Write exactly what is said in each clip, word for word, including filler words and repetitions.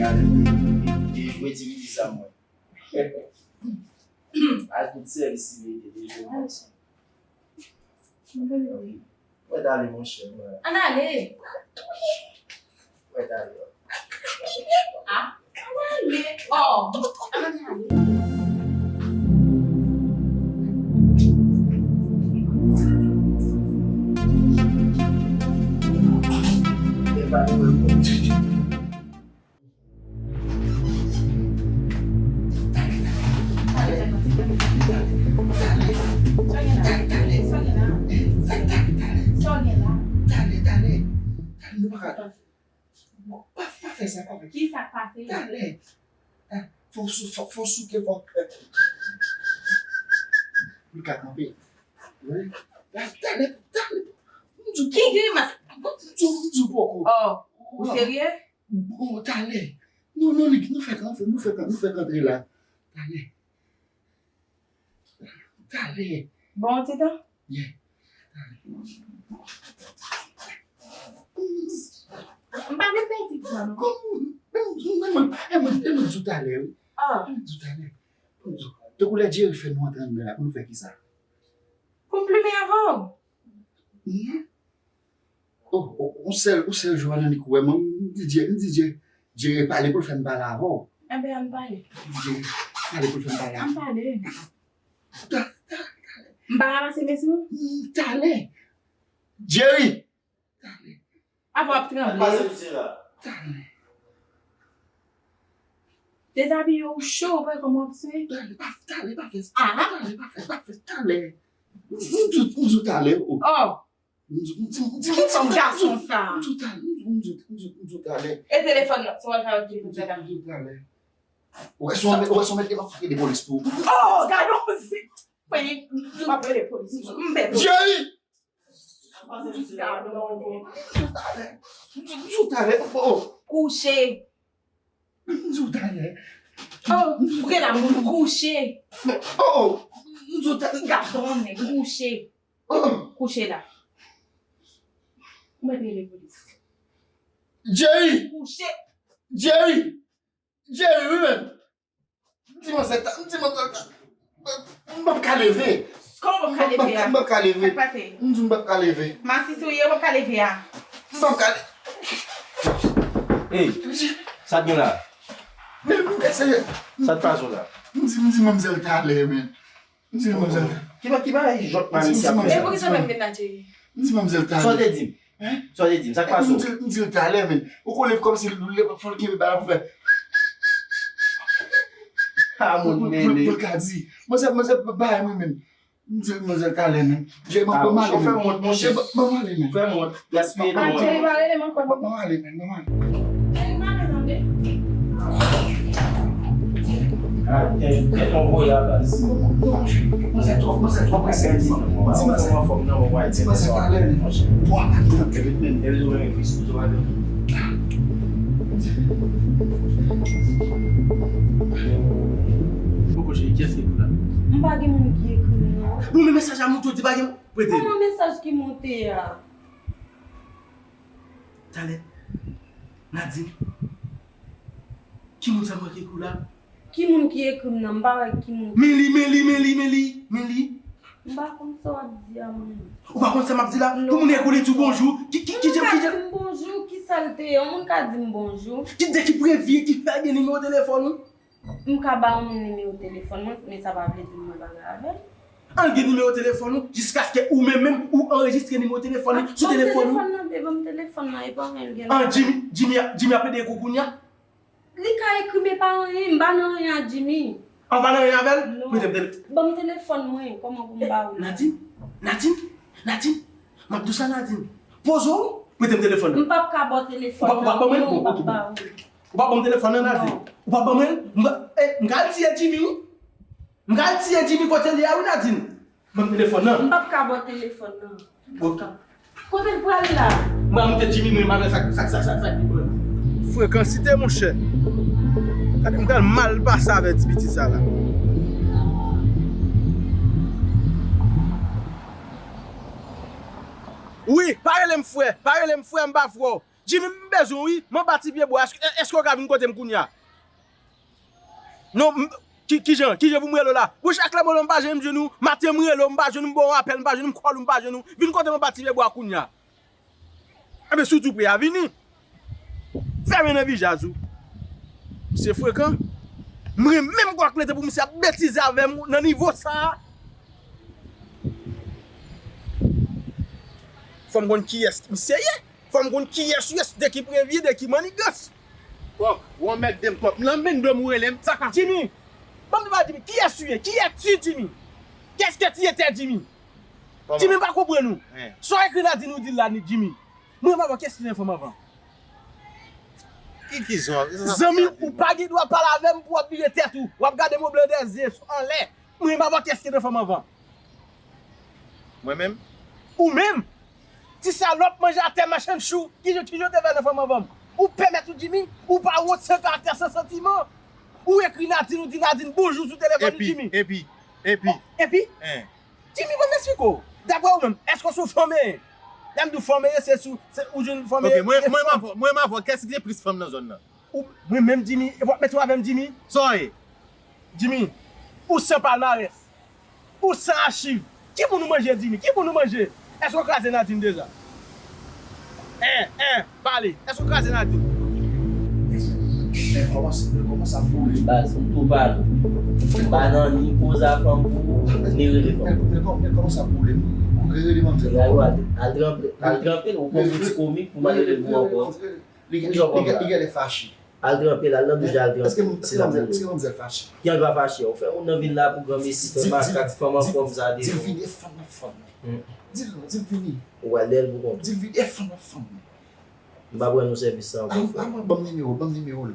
Dejwe ti piti sa mwen. Al tout sèvis li merite dejwe mwen. Mwen t ale monchè mwen. Ann ale. Mwen t ale. Ah, ann ale. Oh, ann ale. Talè, talè. Talè, nou pa ka. Pa, pa fè sa, pa fè. Kisa k pase? Talè. Fò w sou, fò, fò w souke, fò. Pou l ka kanpe. Wi. Talè, talè. M di w poko. Ki grimas? M di w, m di w poko. Oh, ou serye? Oh, talè. Non, non, nou fèk, nou fèk, nou fèk, nou fèk antre la. Talè. Talè. Bon, ti tan? Yeah. M pa vle pèdi tan non. Kòm, e mwen, e mwen, e mwen di w talè, wi. Ah. E mwen di w talè. Tankou lè Jerry fè nou antre anndan la, pou nou fè kisa? Pou m plimen avè w. Mhm. Oh, oh, yon sèl, yon sèl jou annik ou wè mwen, m di Dye, m di Dye, Dye pale pou l fè m pale avè w. Enben, ann pale. Dye pale pou l fè m pale avè w. Ann pale. Ta, ta, ta. M pa ranmase men sou ou? Mm, talè. Dye! Talè. Apa w ap tranble? Talè. Dezabiye w cho, ou pa wè kòman w ap swe? Talè, pa, talè, pa fè sa. Ah. Talè, pa fè, pa fè, talè. M di w, m di w talè, oh. Oh. M di, m di, m di, ki tip gason sa? M di w talè, m di, m di, m di, m di w talè. E telefòn nan, se w al fè ak telefòn sa? M di w talè. Ou wè si w mèt, ou wè si w mèt, m ap rele polis pou ou. Oh, gade yon zi. Mwen, m ap rele polis. M pè polis. Jerry! Gade yon zi. M di w talè, oh. Kouche. M di w talè. Oh, ou gen la moun kouche. Oh, m di w talè. Gason, men kouche. Kouche la. Mwen rele polis. Jerry! Kouche. Jerry! Jerry, wi menm. M di manzè ta, m di manzè ta. M p ap ka leve. Kòman w p ap ka leve a? M p ap ka leve. Sa k pase? M di w m p ap ka leve. Masisi w ye, w p ap ka leve a. M p ap ka leve. Ey, sa k gen la? Men, men, se... Sa k pase w la? M di, m di manzè talè, men. M di manzè. Ki ba, ki bagay jòt pa mesye ap fè? E poukisa w fè m vin la, Jerry? M di manzè talè. Sa w te di m? Hein? Sa w te di m? Sa k pase w? M di, m di l talè, men. Ou konnen kòmsi l, l, fò l kenbe bagay pou fè. Ah, moun mele. Pou l ka di. Manzè, manzè, bay mwen, men. M di manzè talè, men. Jerry, ban m ale, men. Fè m wont, monchè. Ban m ale, men. Fè m wont. Gaspiye tan. Jerry, pa rele m ankò. Ban m ale, men. Ban m ale. Jerry, pa rele m, tande. Ah, tèt, tèt yon voyab la, isi. Manzè twò, manzè twò prese. Di manzè. Di manzè talè, men. Bwa pa gen nan tèt, men. Poko cheri, kiyès ki ekri la? M pa gen moun ki ekri m, non. Bon, men mesaj la monte, w di pa gen moun. Prete. Kòman mesaj ki monte a? Talè. Nadine. Ki moun sa mwen ki ekri w la? Ki moun ki ekri m nan? M pa wè ki moun. Men li, men li, men li, men li, men li. M pa konn sa w ap di a, mwen. Ou pa konn sa m ap di la? Non. Pou moun ekri w, li di w bonjou. Ki, ki, ki jan, ki jan? Moun ka di m bonjou, ki sa l te ye? Yon moun ka di m bonjou. Ki de ki prevye, ki fè gen nimewo telefòn ou? M ka ba yon moun nimewo telefòn mwen, men sa pa vle di m nan bagay avè l. An gen nimewo telefòn ou, jiskaske ou menm menm, ou anrejistre nimewo telefòn li sou telefòn ou. Ban m telefòn nan, be, ban m telefòn nan, e pa anyen l gen la. An Jimmy, Jimmy, Jimmy ap ede kou kounya? Li ka ekri, men pa anyen, m pa nan anyen ak Jimmy. An pa nan anyen avè l? Non. Prete m telefòn. Ban m telefòn mwen, kòman pou m ba ou l? Nadine, Nadine, Nadine, m ap di w sa, Nadine. Poze w, prete m telefòn nan. M p ap ka ba w telefòn nan. Ou p ap, ou p ap ban mwen l? Non, m p ap ba ou l. Ou pa ban m telefòn nan, Nadine? Non. Ou pa ban mwen l? M ka, eh, m ka al tiye Jimmy, wi. M ka al tiye Jimmy kote l ye a, wi, Nadine. Ban m telefòn nan. M p ap ka ba w telefòn nan. Ok. Kote l pral la? M pral monte Jimmy, mwen, m avè sa, sa, sa, sa, sa ki pran. Frekansite, monchè. Gade, m pral mal pase avè ti piti sa la. Wi, pa rele m frè, pa rele m frè, m pa frè w. Jimmy, m bezwen w wi, m anba ti pye bwa, èske, èske w ka vin kote m kounye a? Non, m, ki, kijan, kijan pou m rele w la? Bon, chak lè m rele w, m pa janm jwenn ou, maten m rele w, m pa jwenn ou, m ba w apèl, m pa jwenn ou, m call ou, m pa jwenn ou, vin kote m anba ti pye bwa kounye a. Enben, si w tou pre a, vini. Fèmen nan vijaz ou. Misye frekan. M renmen m kwak lete pou misye ap betize avè m nan nivo sa a. Fò m konn kiyès misye ye. Fò m konn kiyès ou ye, de ki prevye, de ki mannigans. Kòk, ou anmède m kòk. M nan men dlo m ou rele m, sa k ap fèt? Jimmy, ban m di ba Jimmy, kiyès ou ye? Qui es-tu, Jimmy? Qu'est-ce que tu étais, Jimmy? Kòman? Jimmy, m pa konprann ou. Sa w ekri Nadine ou di l la, ni Jimmy. Mwen, m ap wè kiyès ki te nan fanm avan. Ki, ki zon? Zanmi, ou pa gen dwa pale avè m pou w ap vire tèt ou. W ap gade m o blan dèzye, anlè. Mwen, m ap wè kiyès ki te nan fanm avan. Mwen menm? Ou menm? Ti salòp manje atè machann chou. Kijan, kijan w te fè nan fanm avan m? Ou pèmèt ou Jimmy? Ou pa wont, san karaktè, san santiman. Ou ekri Nadine, ou di Nadine bonjou sou telefòn ou Jimmy. Epi, epi, epi. Epi? Jimmy, ban m eksplike w. Daprè ou menm, èske w se yon fanm? Lè m di w fanm, se sou, se ou jwenn fanm. Ok, mwen, mwen, m avè w, mwen, m avè w, kiyès ki gen plis fanm nan zòn nan? Ou, mwen menm Jimmy, e w ap mete w avè m Jimmy? Sa w ye? Jimmy, ou san palmarès. Ou san achiv. Ki moun ou manje, Jimmy? Ki moun ou manje? Èske w kraze Nadine deja? Hein, hein, pale. Èske w kraze Nadine? Men kòman, men kòman sa boule? Baz, m tou pale. M pa nan ni poze a fanm pou ou, ni rele fanm. Men, men kòman, men kòman sa boule? Ou rele manmzèl la. Al, al tranpe, al tranpe l, ou pran yon ti komik pou m al rele l pou ankò. Li, li, li, li genlè fache. Al tranpe l, al nan douch la, al tranpe l. Èske, èske manmzèl, èske manmzèl fache? Kijan l pa fache? Ou fè moun nan vin la pou granmesi, fè makak, fanm an fanm sa devan. Di l vini, e fanm nan fanm nan. Di l non, di l vini. Ou pral dèyè l pou kont ou. Di l vini, e fanm nan fanm nan. M pa pran nou sèvis sa ankò, frè. A, a, ban m nimewo, ban m nimewo l.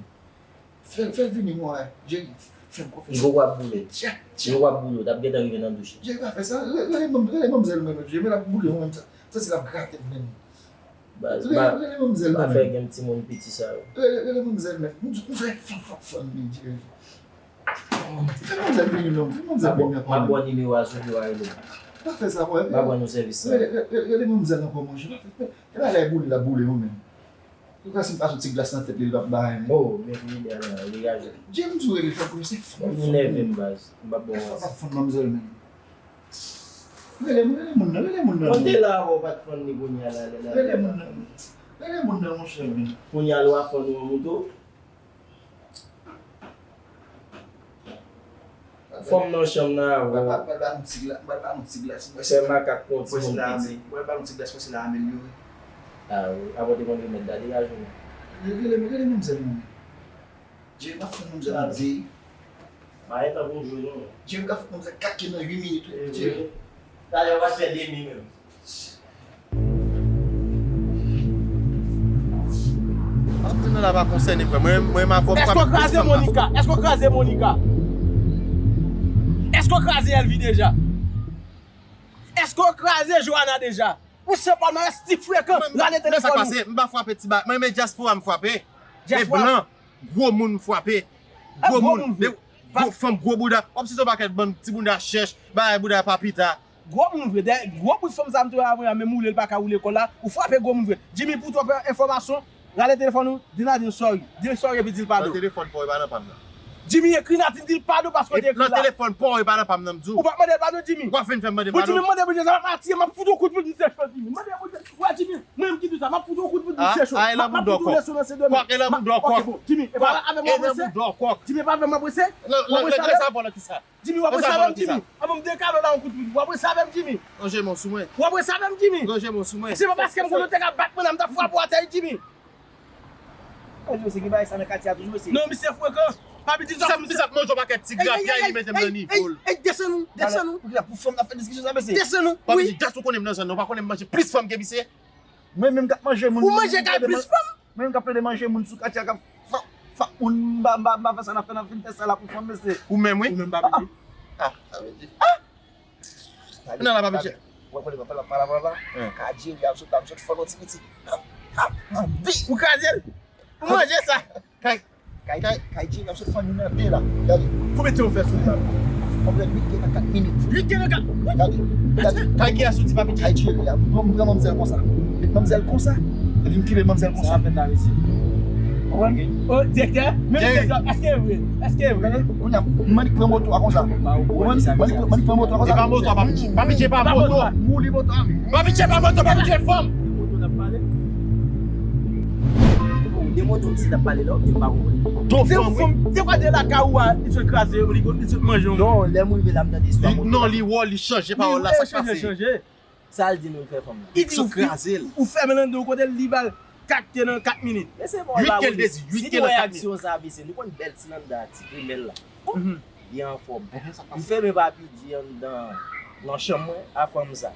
Fè, fè l vini, mwen, Jerry, fè m konfyans. Li poko ap boule. Li poko ap boule, w t ap gentan rive nan douch la. Jerry, pa fè sa, rele, rele manm-, rele manmzèl mwen menm, Jerry, men l ap boule mwen menm, sa, santi l ap grate m menm. Baz, rele, rele manmzèl mwen menm. Pa fè gen timoun piti sa yo. Rele, rele manmzèl menm. M di, m fè fanm, fanm, fanm, men Jerry. Fè manmzèl vini non, fè manmzèl vini ankò. M ap ba w nimewo a sou biro a rele. Pa fè sa, mwen. M ap ba nou sèvis sa. Rele, rele, rele manmzèl ankò, monchè. Pa fè, fè, fè bagay boule la boule, mwen menm. Ou ka si m pa sou ti glas nan tèt li, li p ap bay, men. Oh, men vini dèyè la, degaje. James ou rele fè kouche, se fanm. Ou nève m, baz. M p ap ba w. Fè fanm, fanm manmzèl menm. Rele, rele moun nan, rele moun nan. Mwen te la avè w, pa t fann li kounye a la, la, la. Rele moun nan. Rele moun nan, monchè, men. Kounye a, lwa fann ou an mouto. Fanm nan chanm nan avè w. Mwen pral ba nou ti glas, mwen pral ba nou ti glas. Fè makak pou yon timoun piti. Mwen pral ba nou ti glas, mwen se la amelyore. A wi, avan w te konn remèd la, degaje w. Rele, rele, rele manmzèl mwen. Jerry, m ap fè manmzèl ap veye. Pa gen tan pou m jwe non. Jerry, m ka fè manmzèl kat ke nan uit minit wi. Jerry. Talè w pral fè demi menm. Ap di nou la pa konsène frè. Mwen, mwen, m avè w, m pa. Èske w kraze Monica? Èske w kraze Monica? Èske w kraze Elvie deja? Èske w kraze Johanna deja? Ou se pa nan esti frekan, rale telefòn ou. Men sa k pase, m pa frape ti ba, mwen men dyaspora m frape. E blan, gwo moun m frape. Gwo moun, gwo fanm, gwo bouda. W ap site yon pakèt bann ti bouda chèch, bagay bouda pa pita. Gwo moun vre, dèyè gwo bout fanm sa m te wè avè a, menm woule l pa ka woule kò l la, ou frape gwo moun vre. Jimmy, pou twòp enfòmasyon, rale telefòn ou, di Nadine sorry. Di l sorry epi di l padon. Nan telefòn pa w, e pa nan pa m nan. Jimmy, ekri Nadine, di l padon paske w te ekri la. Nan telefòn pa w, e pa nan pa m nan, m di w. Ou p ap mande l padon, Jimmy? W ap vin fè m mande m padon. Bon, Jimmy, mande pou Jezi, m ap atire, m ap fout yon kout pou l se cho, Jimmy. Mande pou Jezi. Wè, Jimmy, mwen menm ki di w sa, m ap fout yon kout pou l se cho. M ap fout yon leson nan se demen. Kòk, e nan boudò kòk. Ok, bon, Jimmy, e pa avè m w ap prese? Jimmy, e pa avè m w ap prese? W ap prese avè m? Jimmy, w ap prese avè m, Jimmy? Anvan m dekale w la yon kout pou w ap prese avè m, Jimmy? Ranje men w sou mwen. W ap prese avè m, Jimmy? Ranje men w sou mwen. Se pa paske m konnen w te ka bat mwen la, m t ap frape w atè, Jimmy. Mwen di w se gen bagay sa nan katye a toujou, mesye. Non, misye frekan. Pa vin di sa pou misye. Misye ap manje yon pakèt ti grapyay, li mete m nan nivo l. Ey, desann ou, desann ou. Pou fanm nan fè diskisyon sa, mesye. Desann ou, wi. Pa vin di just ou konnen m nan zòn nan, ou pa konnen m manje plis fanm ke misye. Mwen menm k ap manje moun. Ou manje kay plis fanm? Mwen menm k ap plede manje moun sou katye a, k ap fap, fap moun, m pa, m pa, m pa fè sa n ap fè, n ap fin fè sa la pou fanm, mesye. Ou menm, wi. Ou menm pa piti. Ah, sa vle di. Ah! Nan la pa piti. Wè, pale, pale, pale, pale, pale. Ka Jerry ap sot la, m sot fò non ti piti. Ou kraze l? Ou manje sa? Kay, kay, kay, kay Jerry ap sot fann nou nan de la. Gade. Konbyen tan ou fè sou li la? Konbyen uit ke nan kat minit. Uit ke nan kat. Gade, gade. Kay ki a soti pa piti. Kay Jerry a. Bon, m pran manmzèl konsa. Met manmzèl konsa. Vin kite manmzèl konsa. Sa fèt la, mesye. Konprann? O, direktè, men direktè, èske e vre? Èske e vre? Kounye a, Manik pran moto a konsa. Manik pran moto a konsa. E pa moto a, Papi Dji. Papi Dji, e pa moto. Mouli moto a, men. Papi Dji, e pa moto, Papi Dji, e fanm. De moto misye t ap pale la, ou byen pa konprann. De fanm, wi. Te kwa de lakay ou a, li sot kraze, li sot manje. Non, lè m rive la, m tande istwa moto. Non, li wò, li chanje pawòl la, sa k pase? Chanje. Sa l di nou l fè fanm nan? Li di ou, ou fèmen l anndan, ou kote l li ba l kat ke nan kat minit. Mesye, bon, li pa wè. Si nou wè aksyon sa, mesye, nou konn bèl ti nan anndan a, ti grimèl la. Li anfòm. M fèmen Papi Dji anndan nan chanm mwen a fanm sa.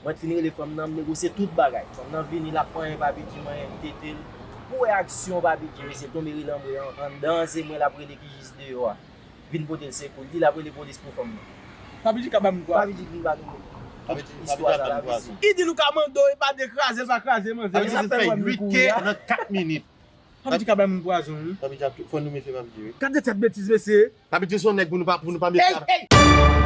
Mwen t fin rele fanm nan, m negosye tout bagay. Fanm nan vini, l ap manyen Papi Dji, manyen, m tete l. Pou wè aksyon Papi Dji, mesye, tonbe rele anmwe anndan, se mwen l ap rele ki jis deyò a. Vin pote l sekou. Li di l ap rele polis pou fanm nan. Papi Dji ka ban m kwa? Papi Dji vin ba nou istwa sa la, mesye. Li di nou ka mande w, e pa de kraze l pa kraze manzè. Papi Dji fè uit kè nan kat minit. Papi Dji ka ban m pwazon, wi. Papi Dji ap tou, fò nou mete Papi Dji, wi. Gade tèt betiz, mesye. Papi Dji se yon nèg pou nou pa, pou nou pa mete. Ey, ey!